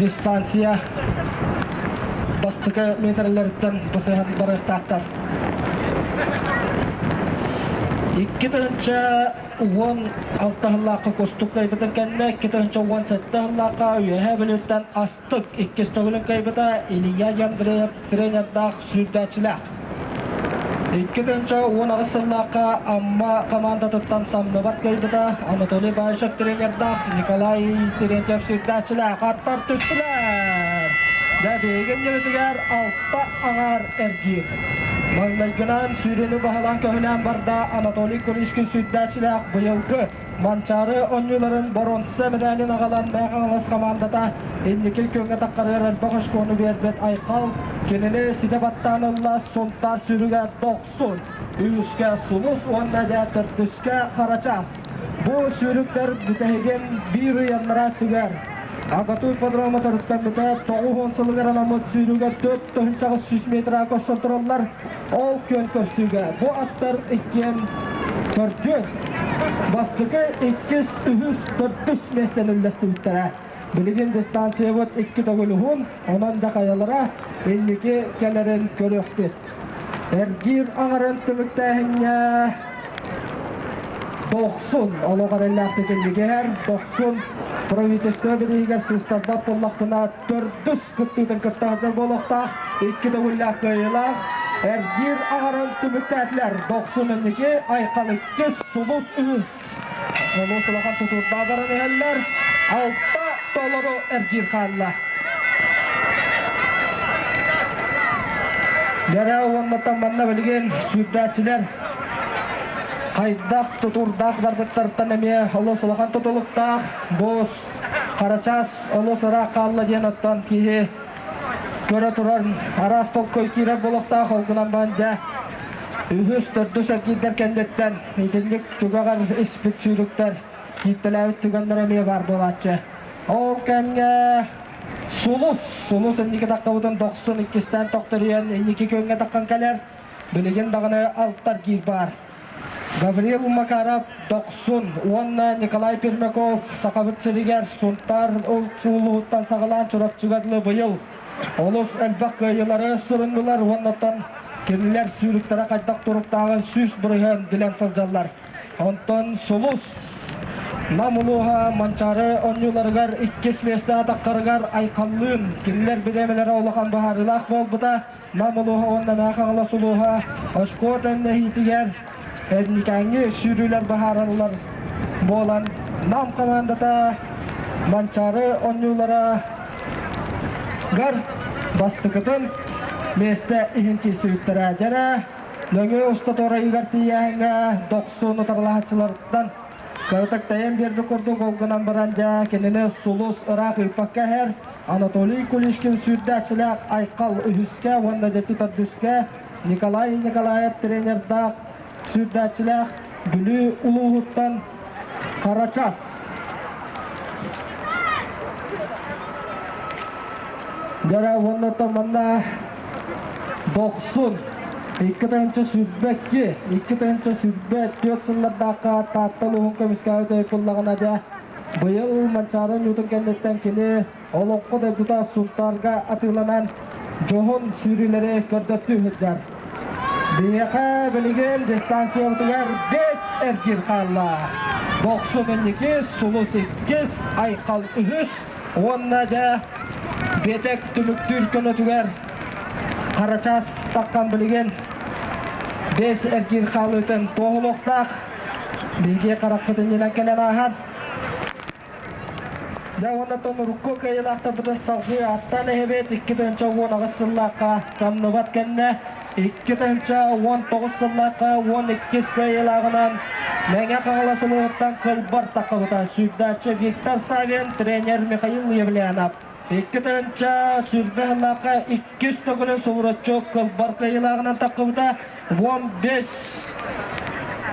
Дистанция бастакы метрлэриттэн бысыһан барыахтаахтар. 2016 сыллаахха Кустук кыайбытын кэннэ 2017 сыллаахха Үөһээ Бүлүүттэн Астык иккис төгүлүн кыайбыта Илья Андреев тренердаах сүүрдээччилээх. 2018 сыллаахха Амма командатыттан самныбат кыайбыта Анатолий Баишев тренердаах Николай Терентьев сүүрдээччилээх аттар түстүлэр. Дьэ, биһиги иннибитигэр алта аҥаар эргиир. Маҥнайгынан сүүрүүнү баһылаан көһүлээн барда Анатолий Куличкин сүүрдээччилээх быйылгы Манчаары оонньууларын боруонса мэдээлин аҕалан Мэҥэ Хаҥалас хамаандата инники күөҥҥэ таххарыгар элбэх очкону биэрбит Айхал кинини ситэ баттаан ылла Сунтаар сүүрүгэ Дохсун, үһүскэ Сулус уонна дьэ төрдүскэ Харачаас. Бу сүүрүктэр бүтэһигин биир ыйаннара өттүгэр Агатуй ипподрома төрүттэммитэ 90 сылыгар анаммыт сүүрүүгэ 4800 метр көрсөн тураллар. Ол күөн көрсүүгэ бу аттар иккиэн төрдүөн бастакы, иккис, үһүс, төрдүс миэстэни үллэстибиттэрэ. Билигин дистанциябыт икки төгүл уһун, онон да хайалара инники кэлэрин көрүөхпүт. Эргиир аҥарын түмүктээһиҥҥэ Дохсун олох эрэллээхтик иннигэр Дохсун правительство бирииһигэр сыыстарбат буоллахпына төрдүс кыттыытын кытта сылдьар буолуохтаах икки төгүллээх кыайыылаах эргиир аҥарын түмүктээтилэр Дохсун инники Айхал иккис Сулус үһүс олус улахан тутуурдаах баран иһэллэр алта толору эргиир хаалла Дьэрэ уоннаттан манна билигин сүүрдээччилэр хайдах тутуурдаах барбыттартан эмиэ олус улахан тутулуктаах бу Харачаас олус ыраах хаалла диэн оттон киһи көрө турар араас толкуй киирэр буолуохтаах ол гынан баран дьэ үһүс төрдүс эргиирдэр кэнниттэн итинник түгэҕэр испит сүүрүктэр кииртэлээбит түгэннэр эмиэ баар буолааччы. Ол кэмҥэ Сулус, Сулус инники таххабытын дохсун иккистээн тохторуйан инники күөҥҥэ таххан кэлэр. Билигин даҕаны алтар гиир баар. Гаврил Макаров Дохсун уонна Николай Пермяков Сахабыт сиригэр Сунтаар улууһуттан саҕалаан Чурапчыга дылы быйыл олус элбэх кыайыылары суруннулар уонна кинилэр сүүрүктэрэ хайдах туруктааҕын 100% билэн сылдьаллар. Онтон Сулус Нам улууһа Манчаары оонньууларыгар иккис миэстэ атахтарыгар Айхаллыын кинилэр бириэмэлэрэ улахан быһаарыылаах буолбута. Нам улууһа уонна Мэҥэ Хаҥалас улууһа очко тэҥнэһиитигэр Эдникээҥҥи сүүрүүлэр быһаараллар буолан Нам командата Манчаары оонньуулара гар бастакытын миэстэ иһин киирсибиттэрэ. Дьэрэ нөҥүө уста туорайыгар тиийээһиҥҥэ дохсун утарылаһааччылартан Кыратык тэйэн биэрбит курдук ол гынан баран дьэ кинини сулус ыраах ыыппакка иһэр Анатолий Куличкин сүүрдээччилээх Айхал үһүскэ уонна дьэти төрдүскэ Николай Николаев тренердаах сүүрдээччилээх Бүлүү улууһуттан Карачас. Дьара уонна манна Дохсун 2022, 2024 сыллардаахха Таатта улууһун көмүскээбит өйкуллаҕына дьэ быйыл Манчаары оонньуутун кэнниттэн кини олоҥхо дойдута Сунтаарга атыыланан дьоһун сүүрүүлэри көрдөттүү сылдьар. Биһиэхэ билигин дистанциябытыгар бэс эргиир хаалла. Дохсун инники, Сулус иккис, Айхал үһүс уонна дьэ биэтэк түмүктүүр көнөтүгэр Харачаас таххан билигин бэс эргиир хаалыытын туоһулуохтаах. Биһиги харахпыт иннинэн кэлэн ааһан. Дьэ уонна урукку кыайыылаахтарбытын салгыы ааттаан эһэбит 2018 сыллаахха самныбат кэннэ 2019 сыллаахха 12 кыайыылааҕынан Мэҥэ Хаҥалас улууһуттан Кылбар таххабыта сүүрдээччи Виктор Савин, тренер Михаил Евлеянов. 2020 сыллаахха иккис төгүлүн субуруччу Кылбар кыайыылааҕынан таххыбыта 15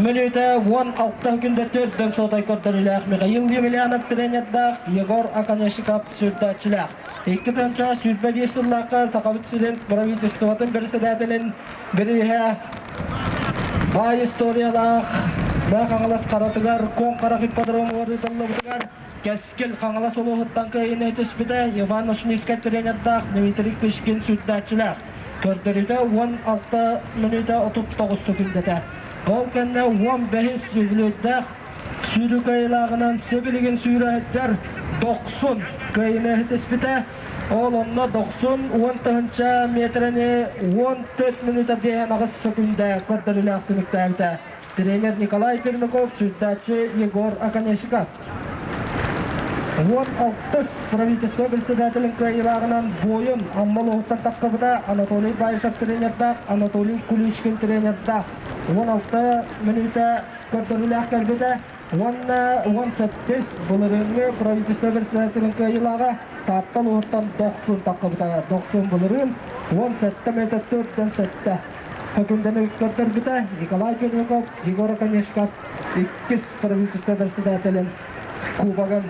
мүнүүтэ 16 күндэ төрдөн суотай көрдөрүүлээх Михаил Емельянов тренердаах Егор Оконешников сүүрдээччилээх. 2025 сыллаахха Сахабыт сирин правительствотын председателин бирииһэ баай историялаах. Мэҥэ Хаҥалас Харатыгар Куоҥ Харах ипподромугар ыытыллыбытыгар Кэскил Хаҥалас улууһуттан кыайыыны түспүтэ Иван Ушницкай тренердаах Дмитрий Кышкин сүүрдээччилээх. Көрдөрүүтэ 16 мүнүүтэ 39 сөкүүндэтэ. Ол кэннэ 15 үбүлүөйдээх сүүрүү кыайыылааҕынан сибилигин сүүрэ Дохсун кыайыыны түспүтэ. Ол онно Дохсун 10 тыһыынча миэтэрэни 14 мүнүүтэ 58 сөкүүндэ көрдөрүүлээх түмүктээбитэ. Тренер Николай Пермяков, сүүрдээччи Егор Оконешников. 16 правительство председателин кыайыылааҕынан буойун Амма улууһуттан тахсыбыта Анатолий Баишев тренердаах, Анатолий Куличкин тренердаах 16 мүнүүтэ көрдөрүүлээх кэлбитэ уонна 18 былырыыҥҥы правительство председателин кыайыылааҕа Таатта улууһуттан Дохсун тахсыбыта. Дохсун былырыын 17 мүнүүтэ 47 сөкүүндэни көрдөрбүтэ. Николай Пермяков, Егор Оконешников иккис правительство председателин кубогын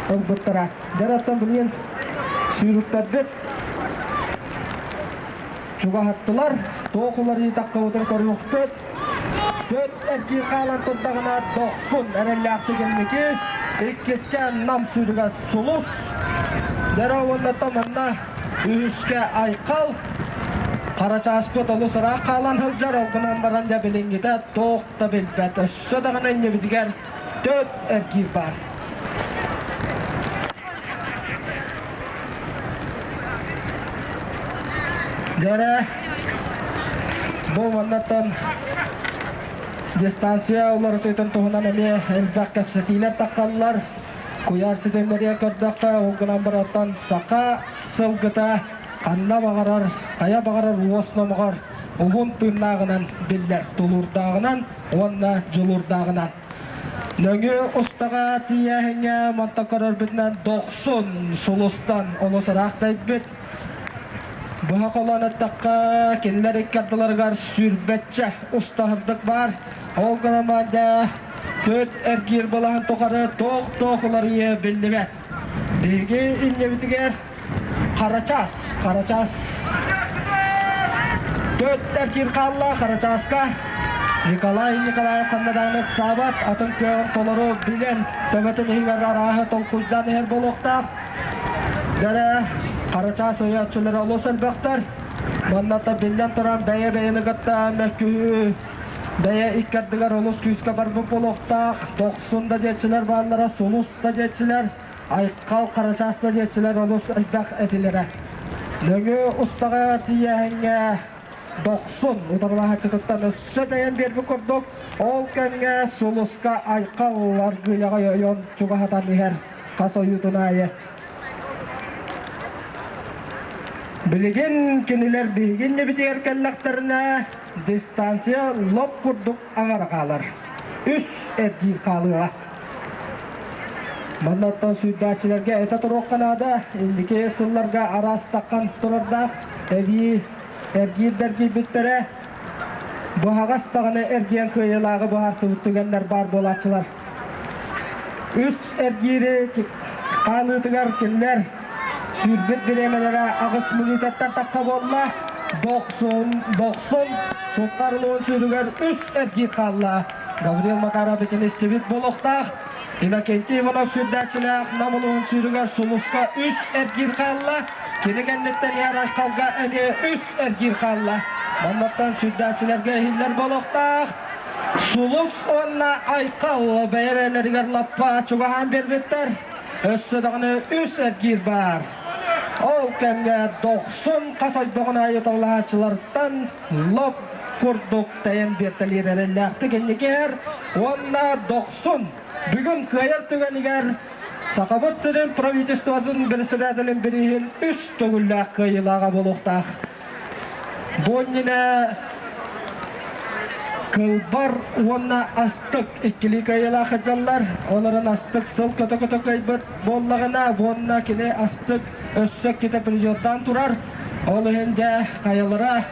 ылбыттара. Дьэ, билигин сүүрүктэрбит чугаһаттылар. Туох уларыйыы таххыбытын көрүөхпүт. Төрт эргиир хаалан турдаҕына Дохсун эрэллээхтик инники, иккискэ Нам сүүрүгэ Сулус, Дьэ уонна манна үһүскэ Айхал, Харачааспыт олус ыраах хаалан сылдьар, ол гынан баран дьэ билиҥҥитэ туох да билбэт. Өссө даҕаны иннибитигэр төрт эргиир баар. Дьэрэ, бу маннаттан дистанция уларытыытын туһунан эмиэ элбэх кэпсэтиилэр таххаллар. Куйаар ситимнэригэр көрдөххө, ол гынан барантан саха сылгыта ханна баҕарар, хайа баҕарар уос номоҕор уһун тыыннааҕынан биллэр, тулуурдааҕынан уонна дьулуурдааҕынан. Нөҥүө устаҕа тиийээһиҥҥэ мантан көрөрбүтүнэн Дохсун сулустан олус ыраах тэйбит. Быһа холоон эттэххэ, кинилэр икки ардыларыгар сүүрбэччэ устаһырдык баар. Ол гынан баран төрт эргиир былаһын тухары туох-туох уларыйыа биллибэт. Биһиги иннибитигэр Харачаас, Харачаас төрт эргиир хаалла Харачааска. Николай Николаев ханна даҕаны ыксаабат, атын кыаҕын толору билэн, төбөтүн иһигэр арааһы толкуйдаан иһэр буолуохтаах. Дэрэ Харачаас өйөөччүлэрэ олус элбэхтэр. Манната биллэн туран бэйэ-бэйэни кытта мөккүһүү бэйэ икки ардыгар олус күүскэ барбыт буолуохтаах. Дохсун да диэччилэр бааллара, Сулус да диэччилэр. Айхал Харачаас да диэччилэр олус элбэх этилэрэ. Нөҥүө устаҕа тиийээһиҥҥэ Дохсун утарылаһааччытыттан өссө тэйэн биэрбит курдук, ол кэмҥэ Сулуска Айхал аргыйаҕа ойон чугаһатан иһэр хас ойуутун аайы. Билигин кинилэр биһиги иннибитигэр кэллэхтэринэ, дистанция лоп курдук аҥара хаалар. Үс эргиир хаалыаҕа. Манна оттон сүүрдээччилэргэ этэ туруохха наада. Инники сылларга араас таххан турардаах эбии эргиирдэргийбиттэрэ. Быһаҕас даҕаны эргийэн кыайыылааҕы быһаарсыбыт түгэннэр баар буолааччылар. Үс эргиири хаалыытыгар кинилэр сүүрбүт бириэмэлэрэ 8 мүнүүтэттэн тахха буолла. Дохсун, дохсун, Сунтаар улууһун сүүрүгэр үс эргиир хаалла. Гаврил Макаров итини истибит буолуохтаах. Иннокентий Иванов сүүрдээччилээх Нам улууһун сүүрүгэр Сулуска үс эргиир хаалла. Кини кэнниттэн Яр Айхалга эмиэ үс эргиир хаалла. Маннаттан сүүрдээччилэргэ иһиллэр буолуохтаах. Сулус уонна Айхал бэйэ-бэйэлэригэр лаппа чугаһаан биэрбиттэр. Өссө даҕаны үс эргиир баар. Ол кэмҥэ Дохсун хас ойдоҕун аайы талаһааччылартан лоп курдук тэйэн биэртэлиир эрэллээхтик инникиһэр уонна Дохсун бүгүн кыайар түгэнигэр Сахабыт сирин правительствотын председателин бирииһин үс төгүллээх кыайыылааҕа буолуохтаах. Бу иннинэ Кылбар уонна Астык иккилии кыайыылаах сылдьаллар. Олорон Астык сыл көтө-көтө кыайбыт буоллаҕына, уонна кини Астык өссө иккитэ призердаан турар. Ол иһин дьэ хайалара.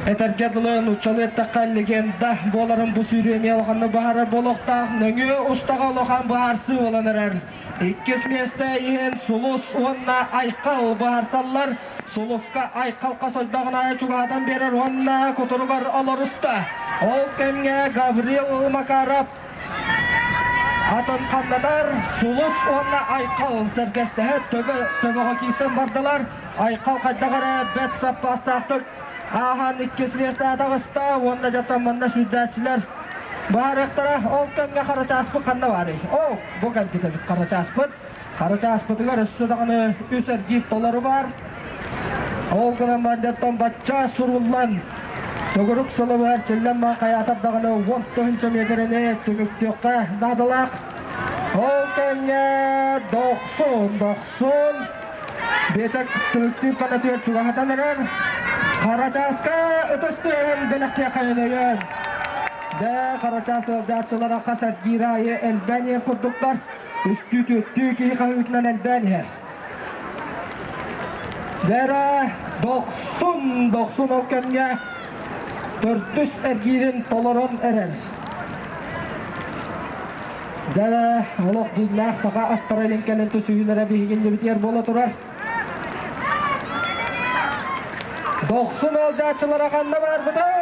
Этэргэ дылы, нууччалыы эттэххэ, легенда буоларын бу сүүрүү эмиэ улаханнык быһаарар буолуохтаах. Нөҥүө устаҕа улахан быһаарсыы буолан эрэр. Иккис миэстэ иһин Сулус уонна Айхал быһаарсаллар. Сулуска Айхал хосойдоҕун аайы чугаһатан биэрэр уонна кутуругар олоруста. Ол кэмҥэ Гаврил Макаров атын ханнатар Сулус уонна Айхал сэргэстэһэ төбө төбөҕө киирсэн бардылар. Айхал хайдах эрэ бэрт саппаастаахтык ааһан иккис миэстэҕэ таҕыста уонна дьэ манна сүүрдээччилэр баарыахтара. Ол кэмҥэ Харачааспыт ханна баарый? Оо, бу кэлбит эбит Харачааспыт. Харачааспытыгар өссө даҕаны үс эргиир толору баар. Ол гынан баран бачча суруллан төгүрүк сылыбыһар чиллэн маан хайаатар даҕаны 10 тыһыынча миэтэрэни түмүктүөххэ наадалаах. Ол кэмҥэ дохсун, дохсун Биэтэк түмүктүүр канатыгар чугаһатан эрэр. Харачааска ытыс тыаһын бэлэхтиэххэ өйөөн. Дэ Харачаас ыалдьааччылара хас эргиир аайы элбээн иһэр курдуктар. Үстүү-түөртүү киһи хаһыытынан элбээн иһэр. Дэрэ дохсун, дохсун ол кэмҥэ төрдүс эргиирин толорон эрэр. Дьэ, олох дьиҥнээх саха аттара илин кэлин түсүһүүлэрэ биһигин дьибитигэр буола турар. Дохсун ыалдьааччылара ханна барбытай?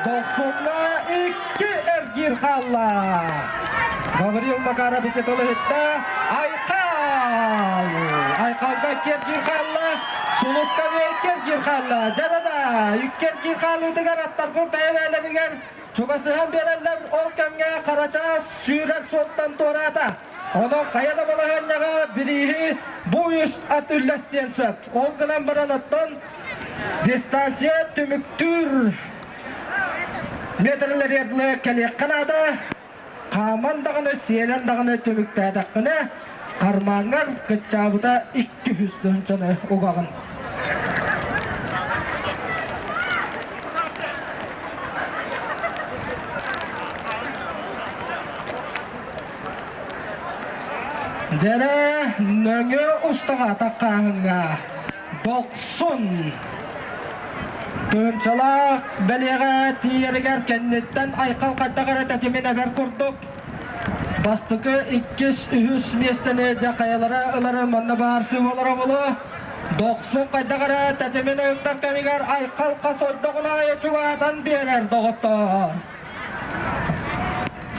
Дохсунна икки эргиир хаалла. Гаврил Макаров ити тылы иһиттэ. Айхал! Айхалга икки эргиир хаалла. Сулуска икки эргиир хаалла. Дьэ да, икки эргиир хаалыытыгар аттарбын бэйэ-бэйэлэригэр Чугасыһан биэрэллэр, ол кэмҥэ Харачаас сүүрэр суолтан туораата. Онон хайа да балаһыанньаҕа бирииһи бу үс ат үллэстиэн сөп. Ол гынан баран оттон дистанция түмүктүүр метрлэригэр дылы кэлиэххэ наада. Хааман даҕаны, сиэлэн даҕаны түмүктээтэххинэ, хармааҥҥар кыччаабыта 200 тыһыынчаны угаҕын. Дьэрэ нөҥүө устаҕа таккааһыҥҥа дохсун тыһыынчалаах бэлиэҕэ тиийэригэр кэнниттэн айхал хайдах эрэ тэтимин эбэр курдук бастакы, иккис, үһүс миэстэни дьэ хайалара ылары манна баарсыы буолара буолуо. Дохсун хайдах эрэ тэтимин ыһыктар кэмигэр айхал хас ойдоҕун аайы чугаһатан биэрэр доҕоттоор.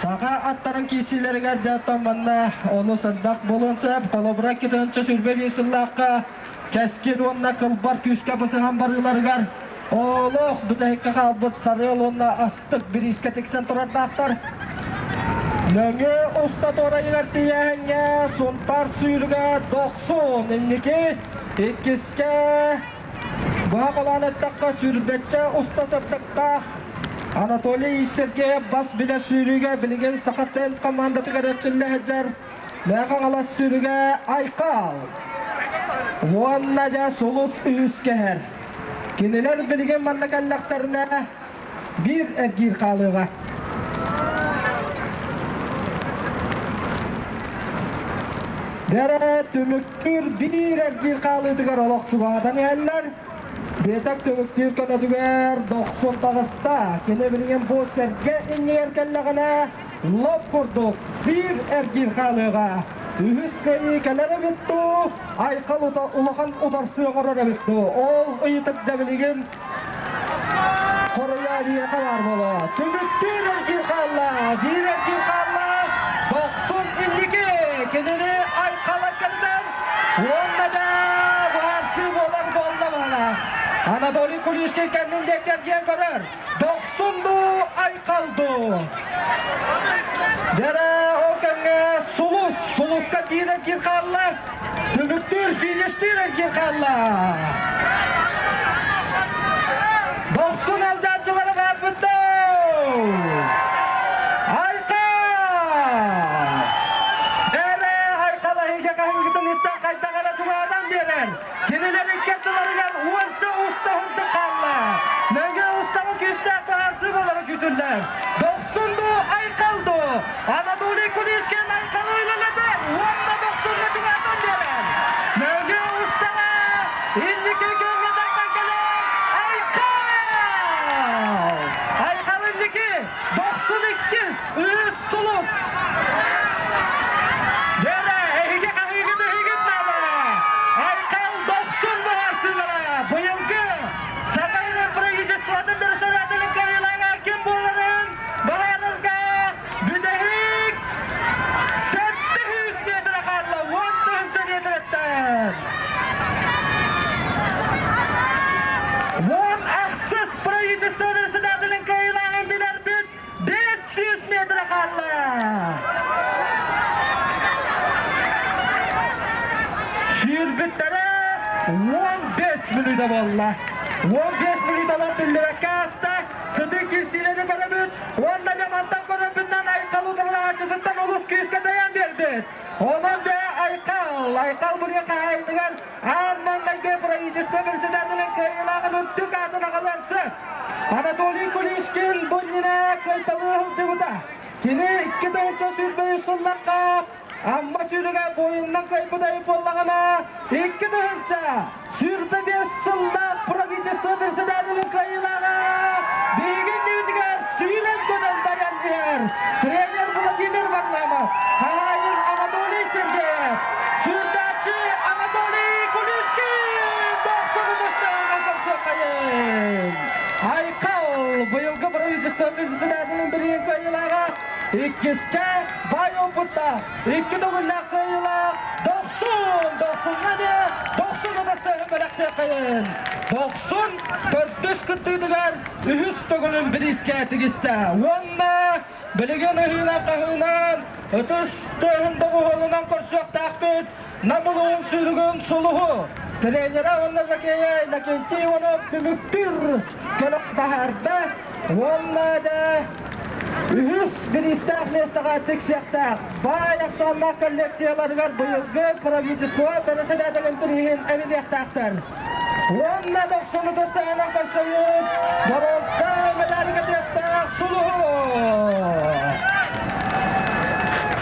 Саха аттарын киирсиилэригэр дьэ манна олус элбэх буолуон сөп. Холобура 2025 сыллаахха Кэскил уонна Кылбар күүскэ бысыһан барыыларыгар олох бүтэһиккэ хаалбыт Сарыал уонна Астык бириискэ тиксэн турардаахтар. Нөҥүө уста туорайыгар тиийээһиҥҥэ Сунтаар сүүрүгэ Дохсун инники иккискэ быһа холоон эттэххэ сүүрбэччэ уста сырдыктаах Анатолий Сергеев бас билэ сүүрүүгэ билигин Саха Тент командатыгар эрчиллэ сылдьар Мэҥэ Хаҥалас сүүрүгэ Айхал уонна дьэ Сулус үһүс кэһэр. Кинилэр билигин манна кэллэхтэринэ биир эргиир хаалыаҕа. Дэрэ түмүктүүр биир эргиир хаалыытыгар олох чугаһатан иһэллэр. Биэтэк түмүктүүр көнөтүгэр дохсун таҕыста. Кини билигин бу сэргэ иннигэр кэллэҕинэ лоп курдук биир эргиир хаалыаҕа. Үһүс кыайыы кэлэр эбит дуу, Айхал улахан утарсыы оҥорор эбит дуу. Ол ыйытык да билигин Хоруйа биэхэ баар буолуо. Түмүктүүр эргиир хаалла. Биир эргиир хаалла. Дохсун инники кинини Айхала кэлдэн уонна да быһаарсыы буолар буолла баалаах. Анатолий Кулишкин кэннин диэки эргийэн көрөр. Дохсун дуу, Айхал дуу? Дэрэ ол кэмҥэ Сулус, Сулуска биир эргиир хаалла. Түмүктүүр, фиништиир эргиир хаалла. Дохсун алдьааччылары баарбыт Айхал! Эрэ Айхал эһиги хаһыыгытын истэн хайдах эрэ чугаһатан биэрэр. Кинилэр икки ардыларыгар уонча уста һырдык хаалла. Нөҥүө устаҕы күүстээх быһаарсыы буолара күүтүллэр. Дохсун дуу, Айхал дуу? Анатолий Кулишкин Айхалы үлэлэтэр уонна Дохсунна чугаһатан биэрэр. Нөҥүө устаҕа инники күөҥҥэ тахсан кэлэр Айхал! Сүүрбүттэрэ 15 мүнүүтэ буолла. 15 мүнүүтэлэр биллибэккэ ааста. Сытыы кирсиилэри көрөбүт уонна дьамантан көрөрбүтүнэн Айхал утарылаһааччытыттан олус күүскэ дайан биэрбит. Онон дьэ Айхал, Айхал бырыа хаһаайыныгар аан маҥнайгы правительство председателин кыайыылааҕын үрдүк аатын аҕалыан сөп. Анатолий Кулишкин бу иннинэ кыайталыы сылдьыбыта. Кини 2023 сылларга Амма сүүрүгэ буойуннан кыайбыт айы буоллаҕына, 2025 сыллаах правительство председателин кыайыылааҕа биһиги иннибитигэр сүүрэн көтөн дайан иһэр тренер Владимир Варламов, хаһаайын Анатолий Сергеев, сүүрдээччи Анатолий Кулишкин дохсун көрсүөххэйин! Айхал быйылгы правительство председателин билигин кыайыылааҕа Иккискэ баай опыттаах, икки төгүллээх кыайыылаах Дохсун! Дохсуҥҥа эмиэ Дохсун ытастыаһын бэлэхтиэххэйин! Дохсун төрдүс кыттыытыгар үһүс төгүлүн бириискэ тигистэ уонна билигин ыһыынан-хаһыынан ытыс тыаһын доҕуһуолунан көрсүөхтээхпит Нам улууһун сүүрүгүн сулуһу тренера уонна жокея Иннокентий Иванов түмүктүүр кэлэн таһаарда уонна да үһүс бириистээх миэстэҕэ тиксиэхтээх баай ахсааннаах коллекцияларыгар быйылгы правительство бэрэссэдээтэлин бирииһин эбиниэхтээхтэр. Уонна дохсуну тустаһынан көрсөбүт боруонса медали кэтиэхтээх сулуһу!